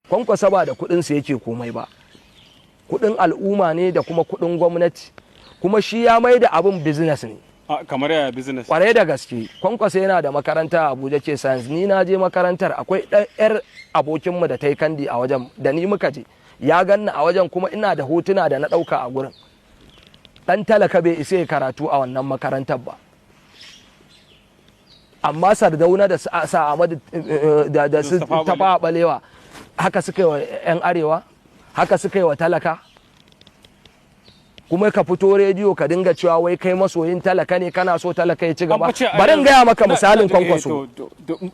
Kwankwasa ba da kuɗinsa yake komai ba, kuɗin al'umma ne da kuma kuɗin gwamnati, kuma shi ya mai da abin business ne. Kamar yaya business? Kwarai da gaske. Kwankwasa yana da makaranta a Abuja ke science. Ni na je makarantar, akwai ɗan yar abokinmu da ta yi kandi a wajen, da ni muka je, ya ganna a wajen, kuma ina da hotuna da na ɗauka a gurin. Ɗan talaka bai isa ya karatu a wannan makarantar ba, amma Sardauna da sa Ahmadu da su Tafawa Balewa haka suka yi wa 'yan arewa, haka suka yi wa talaka. Kuma ka fito rediyo ka dinga cewa wai kai masoyin talaka ne, kana so talaka ya ci gaba. Bari in gaya maka misalin Kwankwaso.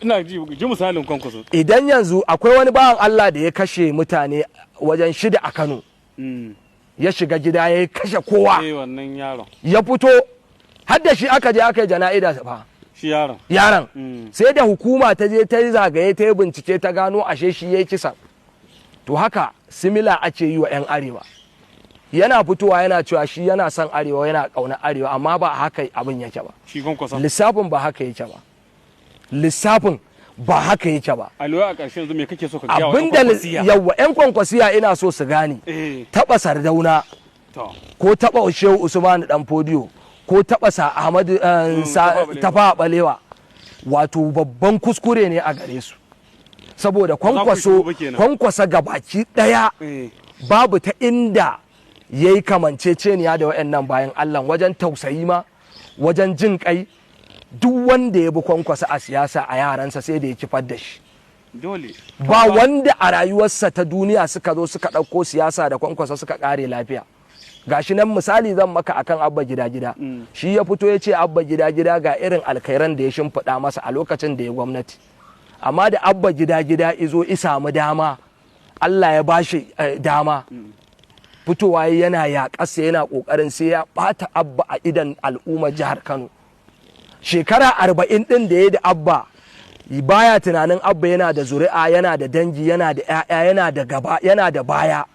Ina ji, misalin Kwankwaso. Idan yanzu akwai wani bawan Allah da ya kashe mutane wajen shida a Kano, ya shiga gida ya kashe kowa, wannan yaron. Ya fito, har da shi aka je aka yi jana'iza fa. Shi yaron? Yaron. Sai da hukuma ta je ta yi zagaye, ta yi bincike, ta gano ashe shi ya yi kisan. To haka similar ake yi wa 'yan arewa. Yana fitowa yana cewa shi yana son arewa, yana ƙaunar arewa, amma ba haka abin yake ba. Shi Kwankwasa. Lissafin ba haka yake ba, lissafin ba haka yake ba. Aliyu, a ƙarshen yanzu me kake so ka gaya wa abin da yawa 'yan Kwankwasiya ina so su gane, taɓa Sardauna ko taɓa Shehu Usmanu Dan Fodiyo ko taɓa sa Ahmadu Tafawa Balewa, wato babban kuskure ne a gare su, saboda Kwankwaso, Kwankwasa gabaki ɗaya babu ta inda ya yi kamanceceniya da waɗannan bayan Allah, wajen tausayi ma, wajen jin kai. Duk wanda ya bi Kwankwasa a siyasa a yaransa sai da ya kifar da shi. Dole. Ba wanda a rayuwarsa ta duniya suka zo suka ɗauko siyasa da Kwankwasa suka ƙare lafiya. Gashi nan, misali zan maka akan Abba Gida Gida. Shi ya fito ya ce Abba Gida Gida ga irin alkhairan da ya shimfiɗa masa a lokacin da ya gwamnati, amma da Abba Gida Gida izo i samu dama, Allah ya bashi dama, fitowa yana yaƙarsa, yana ƙoƙarin sai ya ɓata Abba a idan al'ummar jihar Kano. Shekara 40 ɗin da ya da Abba, baya tunanin Abba yana da zuri'a, yana da dangi, yana da 'ya'ya, yana da gaba, yana da baya.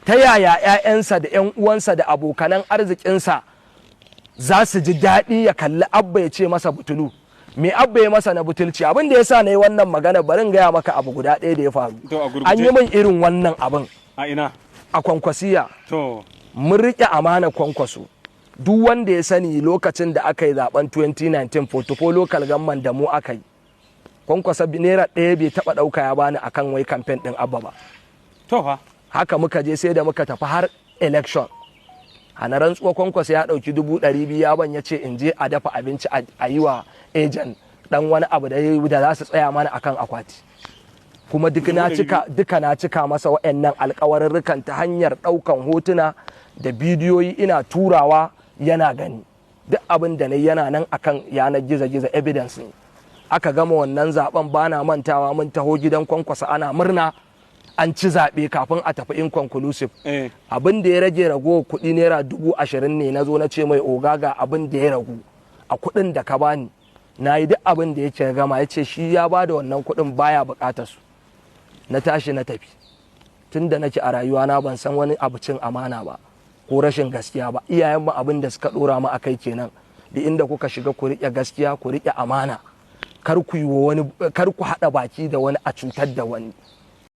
Ta yaya 'ya'yansa da 'yan uwansa da abokanan arzikinsa za su ji daɗi ya kalli Abba ya ce masa butulu? Me Abba ya masa na butulci? Abin da ya sa na yi wannan magana, bari in gaya maka abu guda ɗaya da ya faru. To, a gurguje. An yi min irin wannan abin. A ina? A Kwankwasiya. Mun riƙe amana Kwankwaso. Duk wanda ya sani, lokacin da aka yi zaben 2019, 44 local government da mu aka yi, Kwankwasa naira ɗaya bai taɓa ɗauka ya bani akan wai kamfen ɗin Abba ba. To fa. Haka muka je, sai da muka tafi har election. A na rantsuwa, Kwankwasa ya ɗauki 200,000 ya ban, ya ce in je a dafa abinci a yi wa agent dan wani abu da za su tsaya mana akan akwati. Kuma duk na cika, duka na cika masa wa'annan alkawarurrukan ta hanyar ɗaukan hotuna da bidiyoyi ina turawa yana gani. Duk abin da na yi yana nan akan yanar gizo-gizo, evidence ne. Aka gama wannan zaben, bana mantawa, mun taho gidan Kwankwasa ana murna an ci zaɓe, kafin a tafi inconclusive, abin da ya rage ragowar kuɗi naira 20,000 ne. Na zo na ce mai, "Oga, ga abin da ya ragu a kuɗin da ka bani, na yi duk abin da yake gama." Ya ce shi ya ba da wannan kuɗin, baya buƙatar su. Na tashi na tafi. Tun da nake a rayuwa na ban san wani abu cin amana ba ko rashin gaskiya ba. Iyayenmu abin da suka ɗora mu akai kenan: duk inda kuka shiga ku riƙe gaskiya, ku riƙe amana, kar ku yi wa wani, kar ku haɗa baki da wani a cutar da wani.